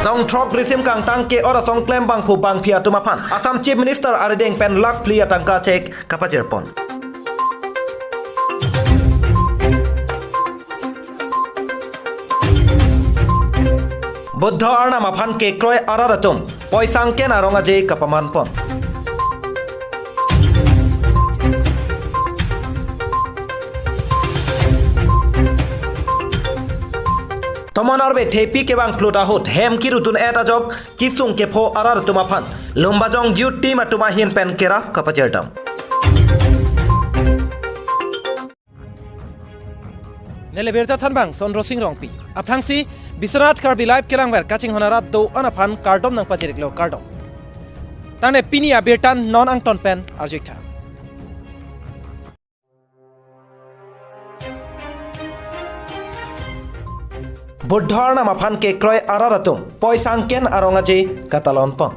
Song trok risim kang tang ke ora song klem bang phu bang phia tuma phan Assam Chief Minister arideng pen lak plia tangka chek kapajer pon. Buddha arna maphan ke kroy araratum poisang ken aronga je kapaman pon. Tomon arbe thepi ke bang plota hot hem ki rutun eta jok kisung ke pho arar tuma phan lomba jong duty ma tuma hin pen keraf kapajertam. Nele berta thanbang son rosing rongpi aphangsi Biswanath Karbi live kelangwer kaching honara do anaphan kardom nang pachiriklo kardom tane pinia bertan non angton pen arjikta. বুদ্ধৰ নাম আফান কে ক্ৰয় আৰাৰাতুম পয়সাংকেন আৰঙাজী কাতালন পন।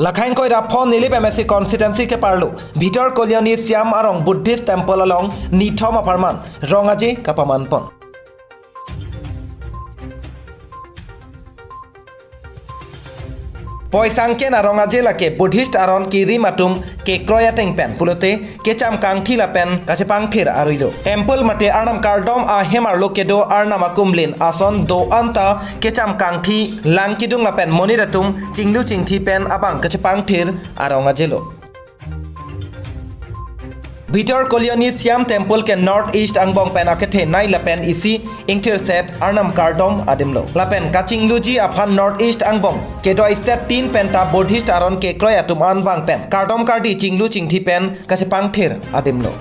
লাখাইংকৈ ৰাফ নিলিপ M S C constituency কে পাৰলো ভিতৰ Kalioni Shyam আৰং Buddhist temple along নিথম আফাৰমান ৰঙাজী কাপামান পন। পয়সাংকে না রঙাজে লাকে বুদ্ধিস্ট আরন কি রিমাতুম কে ক্রয়াটেং পেন পুলতে কেচাম কাংথি লা পেন কাছে পাংথির আরইলো টেম্পল মাতে আরনাম কারডম আ হেমার লোকে দো আরনামা কুমলিন আসন দো আন্তা কেচাম কাংথি লাংকিদুং লা পেন মনিরাতুম চিংলু চিংথি পেন আবাং কাছে পাংথির আরঙাজেলো। ভিতর কলিয়নী শ্যাম টেম্পল কে নর্থ ইস্ট আংবং পেন আকেথে নাই লাপেন ইসি ইংথির সেট আরনাম কারডম আদিমলো লাপেন কাচিং লুজি আফান নর্থ ইস্ট আংবং কে do state তিন পেন তা বুদ্ধিস্ট আরন কে ক্রয় আতুম আনবাং পেন কারডম কার্ডি চিংলু চিংথি পেন কাছে পাংথির আদিমলো।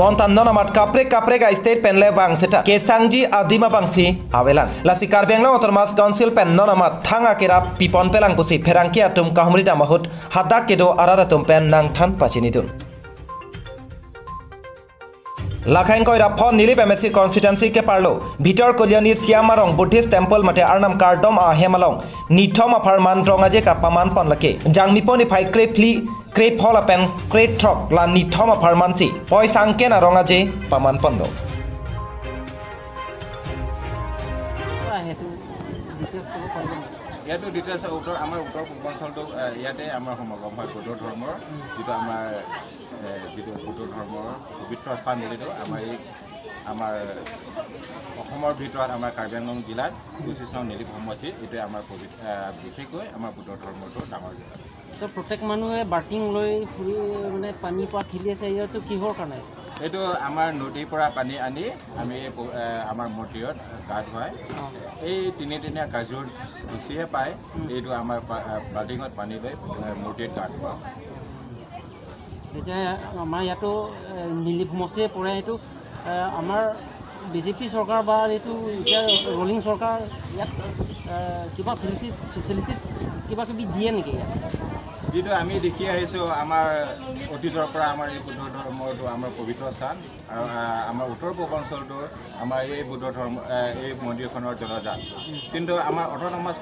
বন্তান ননামাত কাপ্রে কাপ্রে গা স্টেট পেন le bang seta ke sangji adima bangsi awelang lasi karbenglo autonomous council pen nonamat thanga kera pipon pelang pusi pherangki atum kahumri damahut hadak kedo araratum pen nang than pachinidun. লাখাইংকৈ ৰাফ নিলিপ M S C constituency কে পাৰলো ভিতৰ Kaliyoni শ্যামাৰং Buddhist temple মাতে আৰনাম কাৰডম আ হেমালং নিথম আফাৰমান ৰঙাজে কাপামান পনলাকে জাংমিপনি ফাই ক্ৰে ফ্লি ক্ৰে ফল আপেন ক্ৰে থ্ৰক লা নিথম আফাৰমান চি পয়সাংকে না ৰঙাজে পামান পন্দ। সেইটো ডিটেইলছ ক'ব পাৰিব নেকি? ইয়াতো ডিটেইলছ উত্তৰ আমাৰ উত্তৰ পূৰ্বাঞ্চলটো ইয়াতে আমাৰ সমাগম হয় বৌদ্ধ ধৰ্মৰ যিটো আমাৰ যিটো বৌদ্ধ ধৰ্মৰ পবিত্ৰ স্থান বুলিতো আমাৰ এই আমাৰ অসমৰ ভিতৰত আমাৰ কাৰ্বি আংলং জিলাত 25 নং নিলিপ সমষ্টিত এইটোৱে আমাৰ পবিত্ৰ বিশেষকৈ আমাৰ বৌদ্ধ ধৰ্মটো ডাঙৰ জিলা। তো প্ৰত্যেক মানুহে বাল্টিং লৈ ফুৰি মানে পানী পৰা খেলি আছে, ইয়াতো কিহৰ কাৰণে? এইটো আমাৰ নদীৰ পৰা পানী আনি আমি আমাৰ মন্দিৰত গা ধুৱাই এই তিনিদিনীয়া কাৰ্যসূচীহে পায়। এইটো আমাৰ বাল্টিঙত পানী লৈ মূৰ্তিত গা ধুৱাওঁ। এতিয়া আমাৰ ইয়াতো নিলিপ সমষ্টিয়ে পৰে, এইটো আমাৰ বিজেপি চৰকাৰ বা এইটো এতিয়া ৰুলিং চৰকাৰ ইয়াত কিবা ফেচিলিটিছ কিবা কিবি দিয়ে নেকি ইয়াত? যিটো আমি দেখি আহিছোঁ আমাৰ অতীজৰ পৰা আমাৰ এই বুদ্ধ ধৰ্মটো আমাৰ পবিত্ৰ স্থান আৰু আমাৰ উত্তৰ পূৰ্বাঞ্চলটো আমাৰ এই বুদ্ধ ধৰ্ম এই মন্দিৰখনৰ জনজাত। কিন্তু আমাৰ অট'নমাছ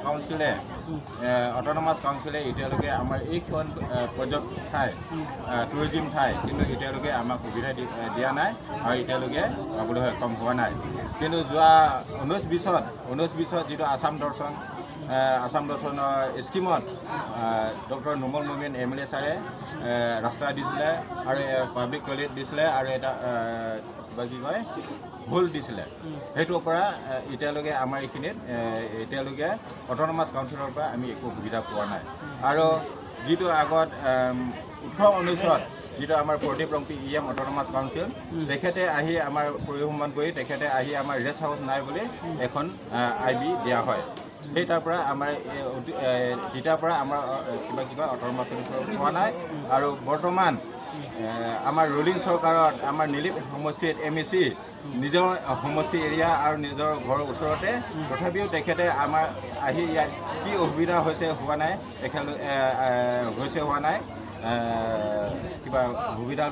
কাউন্সিলে এতিয়ালৈকে আমাৰ এইখন পৰ্যটক ঠাই, টুৰিজিম ঠাই, কিন্তু এতিয়ালৈকে আমাক সুবিধা দিয়া নাই আৰু এতিয়ালৈকে পাবলৈ সক্ষম হোৱা নাই। কিন্তু যোৱা 19-20ত যিটো আছাম দৰ্শনৰ স্কীমত ডক্টৰ নুমল মমিন এম এল এ ছাৰে ৰাস্তা দিছিলে আৰু পাব্লিক টয়লেট দিছিলে আৰু এটা কিবা কি কয় ভুল দিছিলে। সেইটোৰ পৰা এতিয়ালৈকে আমাৰ এইখিনিত এতিয়ালৈকে অট'নমাছ কাউন্সিলৰ পৰা আমি একো সুবিধা পোৱা নাই। আৰু যিটো আগত 18-19ত যিটো আমাৰ Pradip Rongpi E M autonomous council, তেখেতে আহি আমাৰ পৰিভ্ৰমণ কৰি তেখেতে আহি আমাৰ ৰেষ্ট হাউচ নাই বুলি এখন আই বি দিয়া হয়। সেই তাৰ পৰা আমাৰ তেতিয়াৰ পৰা আমাৰ কিবা কিবা অট'নমাছ কাউন্সিল পোৱা নাই। আৰু বৰ্তমান আমাৰ ৰুলিং চৰকাৰত আমাৰ নিলিপ সমষ্টিত এম ই চি নিজৰ সমষ্টি এৰিয়া আৰু নিজৰ ঘৰৰ ওচৰতে, তথাপিও তেখেতে আমাৰ আহি ইয়াত কি অসুবিধা হৈছে হোৱা নাই, তেখেত হৈছে হোৱা নাই, কিবা সুবিধা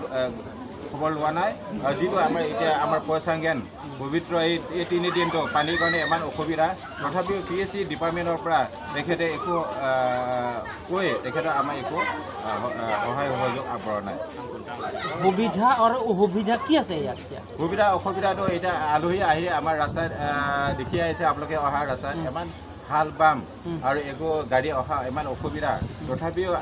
খবৰ লোৱা নাই। আৰু যিটো আমাৰ এতিয়া আমাৰ পয়চাংগেন পবিত্ৰ এই তিনিদিনটো পানীৰ কাৰণে ইমান অসুবিধা, তথাপিও পিএইচই ডিপাৰ্টমেণ্টৰ পৰা তেখেতে একো কৈ তেখেতে আমাৰ একো সহায় সহযোগ আগবঢ়োৱা নাই। সুবিধা আৰু অসুবিধা কি আছে ইয়াত এতিয়া? সুবিধা অসুবিধাটো এতিয়া আলহী আহি আমাৰ ৰাস্তাত দেখি আহিছে আপোনালোকে, অহা ৰাস্তাত ইমান হাল বাম আৰু একো গাড়ী অহা ইমান অসুবিধা। তথাপিও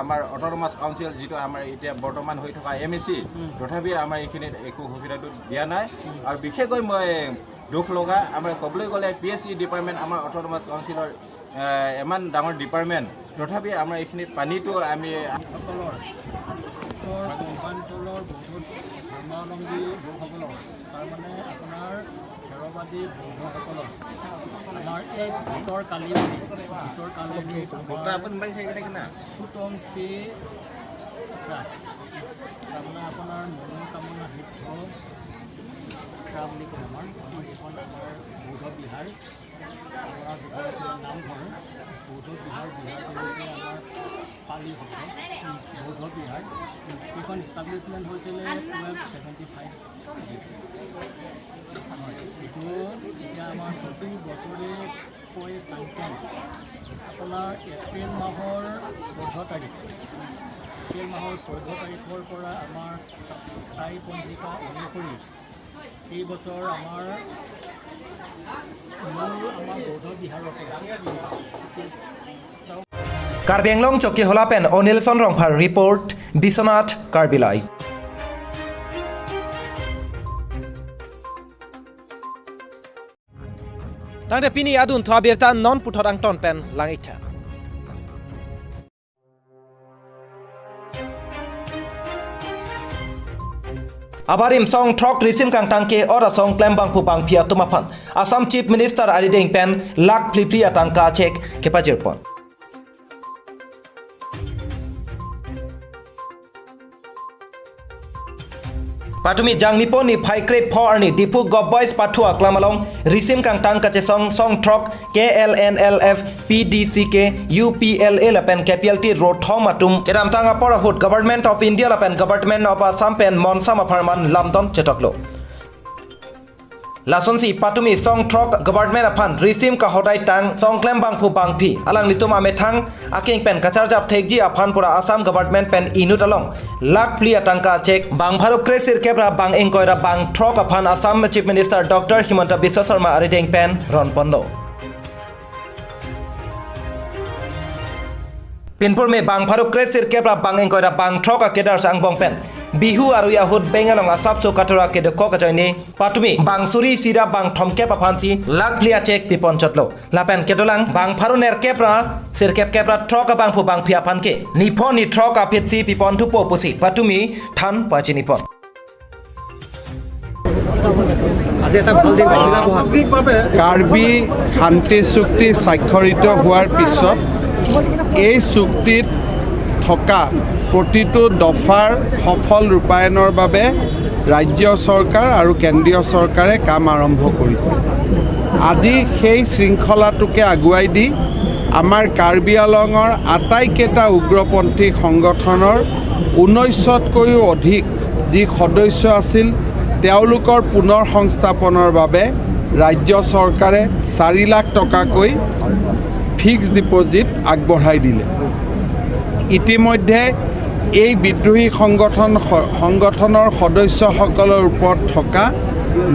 আমাৰ অট'নমাছ কাউন্সিল যিটো আমাৰ এতিয়া বৰ্তমান হৈ থকা এমএচি, তথাপিও আমাৰ এইখিনিত একো সুবিধাটো দিয়া নাই। আৰু বিশেষকৈ মই দুখ লগা আমাৰ ক'বলৈ গ'লে পিএইচই ডিপাৰ্টমেণ্ট আমাৰ অট'নমাছ কাউন্সিলৰ ইমান ডাঙৰ ডিপাৰ্টমেণ্ট, তথাপি আমাৰ এইখিনিত পানীটো আমি সকলৰ উত্তৰ পূৰ্বাঞ্চলৰ বৌদ্ধ ধৰ্মাৱলম্বী লোকসকলৰ, তাৰমানে আপোনাৰ থেৰবাদী বৌদ্ধসকলৰ আমাৰ এই ভিতৰ কালিবাৰী সুতংপি, তাৰমানে আপোনাৰ মনোকামনা সিদ্ধ খৰা বুলি কয়। আমাৰ এইখন আমাৰ বৌদ্ধ বিহাৰ, আমাৰ দুখন নামঘৰ বৌদ্ধ বিহাৰ। বিহাৰটো হৈছে আমাৰ পালি শব্দ, বৌদ্ধ বিহাৰ। এইখন ইষ্টাব্লিছমেণ্ট হৈছিলে 1275। হয়, এইটো এতিয়া আমাৰ প্ৰতি বছৰে পয় চাংকেন আপোনাৰ এপ্ৰিল মাহৰ 14 তাৰিখ, এপ্ৰিল মাহৰ 14 তাৰিখৰ পৰা আমাৰ টাই পঞ্জিকা অনুসৰি এই বছৰ আমাৰ মূল আমাৰ বৌদ্ধ বিহাৰৰ পৰা Karbi Anglong Chowki Holapen Anilson Rongphar report, Biswanath Karbilai. Tangde pini adun thwa birta non puthot ang ton pen lang itha. Abarim song trok risim kang tangke ora song klem bang pu bang phia tumaphan. Assam Chief Minister arideng pen lak pli pli atangka check kepajirpon. Patumi jangmipo ni phaikre pho arni Dipu Gobboys pathua klamalong risim kang tang kache song song trok KLNLF PDCK UPLA lapen KPLT road thom atum kedam tang apor hut Government of India lapen Government of Assam pen monsam apharman lamdon chetoklo. Lasonsi patumi song trok government aphan risim ka hodai tang song klem bang phu bang phi alang litum ame thang aking pen kachar jap thekji aphan pura Assam government pen inut along lak pli atangka check bang bharu kresir kebra bang engkoira bang trok aphan Assam Chief Minister Dr. Himanta Biswa Sarma arideng pen ron pondo. Pinpur me bang bharu kresir kebra bang engkoira bang trok akedar sang bong pen Bihu আৰু ইয়াহুদ বেঙালং আছাপ চৌকাতৰা কেদক কাজয়নি পাটুমি বাংচুৰি চিৰা বাং থমকে পাফানচি luck plea check পিপন চটলো লাপেন কেদলাং বাং ফাৰুনেৰ কেপ্ৰা চিৰকেপ কেপ্ৰা থ্ৰক বাং ফু বাং ফিয়া ফানকে নিফ নি থ্ৰক আফিতচি পিপন থুপ পুচি পাটুমি থান পাচিনিপন। কাৰ্বি শান্তি চুক্তি স্বাক্ষৰিত হোৱাৰ পিছত এই চুক্তিত থকা প্ৰতিটো দফাৰ সফল ৰূপায়ণৰ বাবে ৰাজ্য চৰকাৰ আৰু কেন্দ্ৰীয় চৰকাৰে কাম আৰম্ভ কৰিছে। আজি সেই শৃংখলাটোকে আগুৱাই দি আমাৰ কাৰ্বি আংলঙৰ আটাইকেইটা উগ্ৰপন্থী সংগঠনৰ 19তকৈও অধিক যি সদস্য আছিল তেওঁলোকৰ পুনৰ সংস্থাপনৰ বাবে ৰাজ্য চৰকাৰে 4 লাখ টকাকৈ ফিক্সড ডিপ'জিট আগবঢ়াই দিলে। ইতিমধ্যে এই বিদ্ৰোহী সংগঠনৰ সদস্যসকলৰ ওপৰত থকা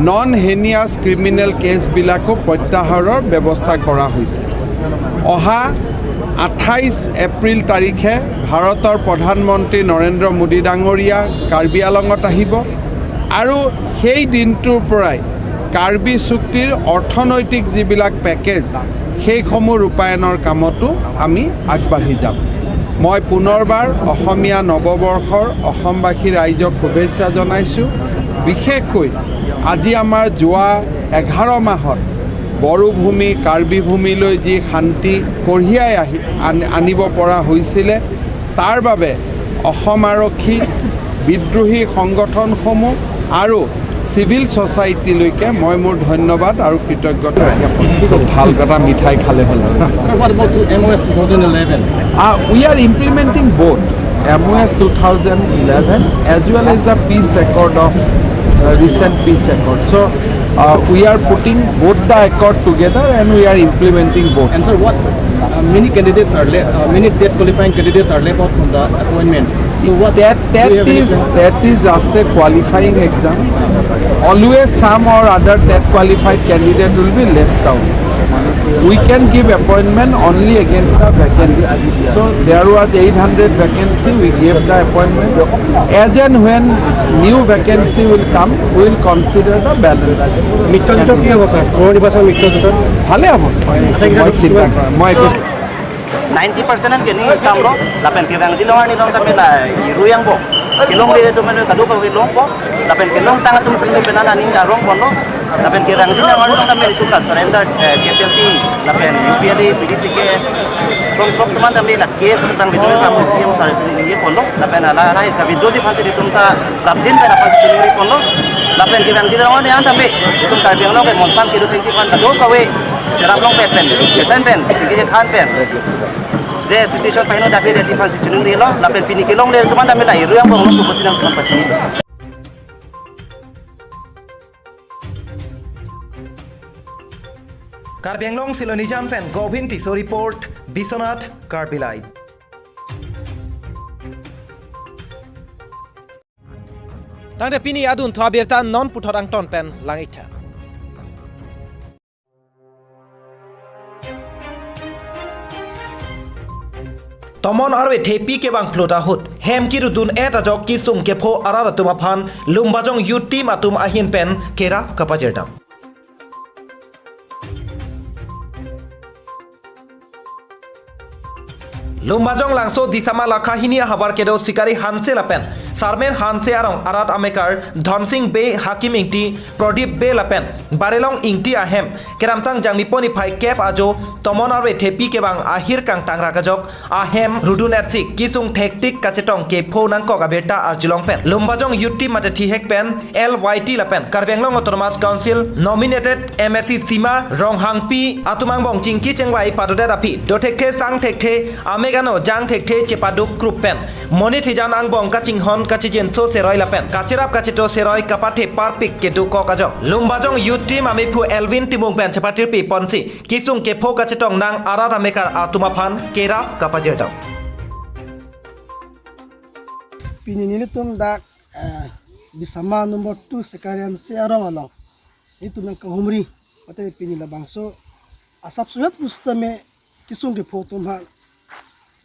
নন হেনিয়াছ ক্ৰিমিনেল কেছবিলাকো প্ৰত্যাহাৰৰ ব্যৱস্থা কৰা হৈছে। অহা 28 এপ্ৰিল তাৰিখে ভাৰতৰ প্ৰধানমন্ত্ৰী নৰেন্দ্ৰ মোদী ডাঙৰীয়া কাৰ্বি আংলঙত আহিব আৰু সেই দিনটোৰ পৰাই কাৰ্বি চুক্তিৰ অৰ্থনৈতিক যিবিলাক পেকেজ সেইসমূহ ৰূপায়ণৰ কামতো আমি আগবাঢ়ি যাম। মই পুনৰবাৰ অসমীয়া নৱবৰ্ষৰ অসমবাসী ৰাইজক শুভেচ্ছা জনাইছোঁ। বিশেষকৈ আজি আমাৰ যোৱা 11 মাহত বড়োভূমি কাৰ্বি ভূমিলৈ যি শান্তি কঢ়িয়াই আহি আনিব পৰা হৈছিলে তাৰ বাবে অসম আৰক্ষী, বিদ্ৰোহী সংগঠনসমূহ আৰু চিভিল ছ'চাইটিলৈকে মই মোৰ ধন্যবাদ আৰু কৃতজ্ঞতা জ্ঞাপন কৰিছোঁ। ভাল কথা, মিঠাই খালে হ'ল। Sir, what about MOS 2011? We are implementing both. MOS 2011 as well as the peace accord of recent peace accord. So we are putting both the accord together and we are implementing both. And sir, what many candidates are many TET qualifying candidates are left out from the appointments. So what That do that you have any is plan? That is just a qualifying exam. Always some or other TET qualified candidate will be left out. We can give appointment only against the vacancy. So there was 800 vacancy, we gave the appointment. As and when new vacancy will come, we will consider the balance. মিত্ৰজোঁটৰ কি হ'ব sir, পৌৰ নিৰ্বাচন মিত্ৰজোঁটৰ? ভালে হ'ব, মই চিন্তা কৰা মই একো 90% ang gini samlo lapen kirang silong ni long kami la iruyang bo kilong le to men kadu ko kilong po lapen kilong tanga tum sa penana ning arong bono lapen kirang silong ni long kami itu ka surrender KPLT lapen UPLA PDC ke som som teman kami la case tang bidul ka CM sar ni pono lapen ala rai kami doji phansi ditum ta rabjin pa rapan ni pono lapen kirang silong ni ang kami tum karbiang long ke monsan ki du tingsi phan kadu ka we jarap long pen pen kesan pen tinggi khan pen je situation paino dapi de sifan si chunung ri lo lapen pini kilong le tuman dami lai ruyang bong lo kusinang tuman pachini. Karbi Anglong Siloni Pen Gobin Tiso report, Biswanath Karbi live. Tangde pini adun thwa non puthot ang ton pen lang itha. Tomon arwe thepi ke bang plota hut hem ki rudun eta jok ki sung ke pho arara tuma phan lumbajong yuti matum ahin pen kera kapajerdam. Lumbajong langso disama lakha hini habar kedo sikari hanse lapen Sarmen Hanse arong arat amekar Dhansing be Hakim Ingti Pradip be lapen Barelong Ingti ahem keramtang jangmi poni phai kep ajo tomon arwe thepi kebang ahir kang tangra kajok ahem rudun etsi kisung thektik kachetong ke pho nang kok abeta arjilong pen Lumbajong yuti mate thihek pen LYT lapen Karbi Anglong Autonomous Council nominated MSc Sima Ronghangpi atumang bong chingki chengwai padoda rapi dothekhe sang thekhe amegano jang thekhe chepaduk group pen moni thijan ang bong kaching hon kachijen so seroi lapen kachirap kachito seroi kapathe parpik ke du kokajok Lumbajong youth team ami phu Elvin timung pen chapatir pi ponsi kisung ke pho kachetong nang arat amekar atuma phan kera kapajerdaw Pinini tum dak disama number 2 sekarian se arong along itu nang kahumri pate pini la bangso asap suat pustame kisung ke pho tum ha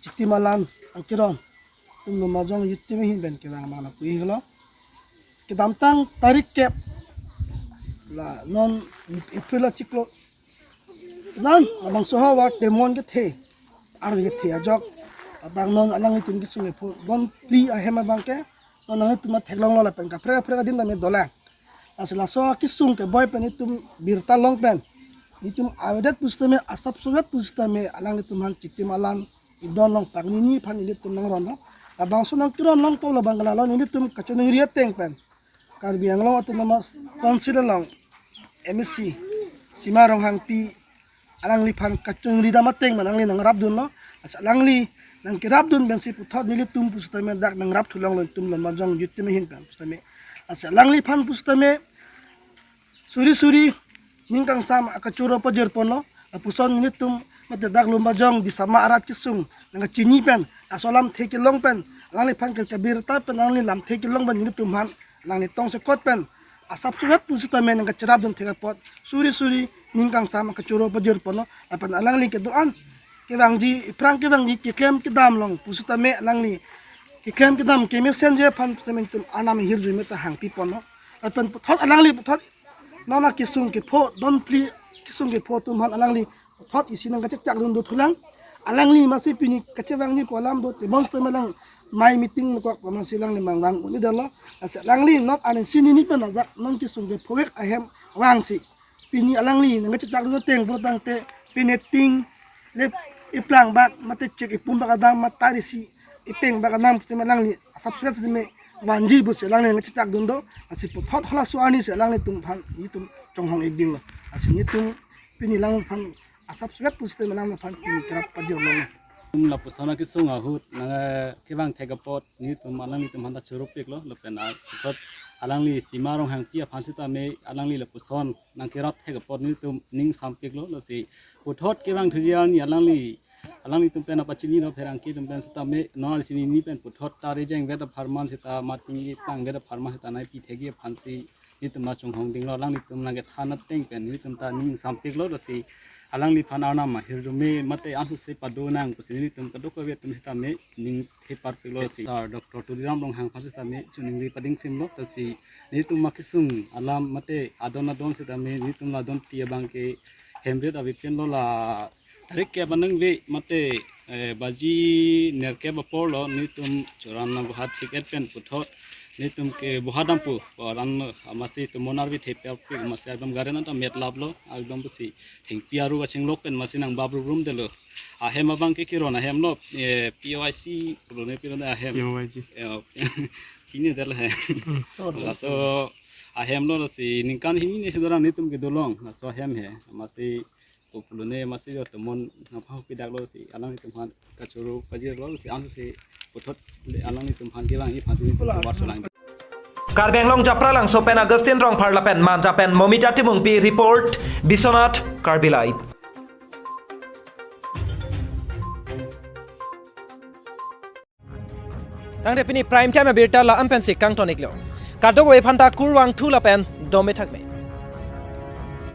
chitimalan angkiron tum majong yuttime hin ben kerang mana pui hlo ke damtang tarik ke la non April chiklo lan bangso ha wa demon ke the ar ke the ajok bang non alang itum kisung ke pho don pli ahema bangke non ang tum theklong la pen ka phra phra din na me dola asla so kisung ke boy pen itum birta long pen itum awedat pustame asap suat pustame alang itum han chitimalan idon long pagnini phan ini tum nang ron abang sunang turon long to la bangla long ini tum kachung riat teng pen Karbi Anglong Autonomous Council long MSc Sima Ronghangpi alang li phan kachung ri dama teng man ang li nang rap dun no alang li nang kirap dun ben si puthot nili tum pustame dak nang rap thulong lon tum lon majong yuttime hin pen pustame alang li phan pustame suri suri ningkang sam akachuro pajer pono puson ni tum mate dak lumba jong di sama arat kisung nang chini pen asolam theki long pen lang li phan ke kabir ta pen lang li lam theki long ban ni tum han lang li tong se kot pen asap suat pusuta men nang cerap dum theka pot suri suri ningkang sama kachuro pajer pono apan alang li ke doan ke bang ji prang ke bang ji ke kem ke dam long pusuta me lang li ke kem ke dam ke me sen je phan semen tum anam hir ju me ta hang pi pono apan thot alang li thot nona kisung ke pho don pli kisung ke pho tum han alang li thot isi nang kacek cak dun do thulang alang li masih pini kacewang ni kolam do te monster malang mai meeting ko ko silang ni mang wang uni dalo alang li not anen sini ni pen jak non kisung ke phowek ahem wang si pini alang li nang kacek cak dun teng tang te pineting le iplang bak mate cek ipum bak adam matari si ipeng bak nam te malang li sabse te me wanji bu se lang ni kacek cak dun do asi thot khola su ani se lang ni tum phan ni tum chonghong ek ding lo asi ni tum pini lang phan asap suat puste malang phan pini kerap pajo long. La pusana ki sunga hut na kebang thekapot ni tum alang ni tum handa churup pek lo lapen a puthot alang li sima rong hang tia phansi ta me alang li la puson nang ke rat thekapot ni tum ning sam pek lo la si puthot kebang thujia ni alang li tum pen apachini no pherang ki tum pen sita me no sini ni pen puthot ta re jeng veda pharman sita mating tang veda pharma sita nai pi thegi phansi ni tum na chung hong ding lo alang li tum na ke thana teng pen ni tum ta ning sam pek lo la si alang li phana na ma hirdume mate ansu se padonang kusini tum kado ko tum sita me ning the par pelo si sir Dr. Tuliram rong hang phasu ta me chuning ri pading sim lo ta si ni tum makisung alam mate adon adon sita me ni tum la don tia bang ke hemret avipen lo la tarik ke banang ve mate baji ner ke ba por lo ni tum choran na hat ticket pen puthot ni tum ke bohadampu ran amasi tum monar bi thepya pi masi ekdom garen ta met lablo ekdom bisi thing piaru ba chinglok pen masi nang babru room delo a hem bang ke kirona hem no PYC prone pirona hem PYG chini del he so a hem lo si ningkan hini ne sidara ni tum ke dolong so hem he masi populone masi do tumon na pha pi dak lo si alang ni tum han kachuru pajir lo si ansu si puthot alang ni tum han ke bang ni phasi ni tum war solang Karbi Anglong Japra Langso pen Augustine rong pharla pen manja pen Momita Timungpi report Biswanath Karbi live. Tangde pini prime time birta la anpen si kang tonik lo. Kado we phanta kurwang thula pen dome thakme.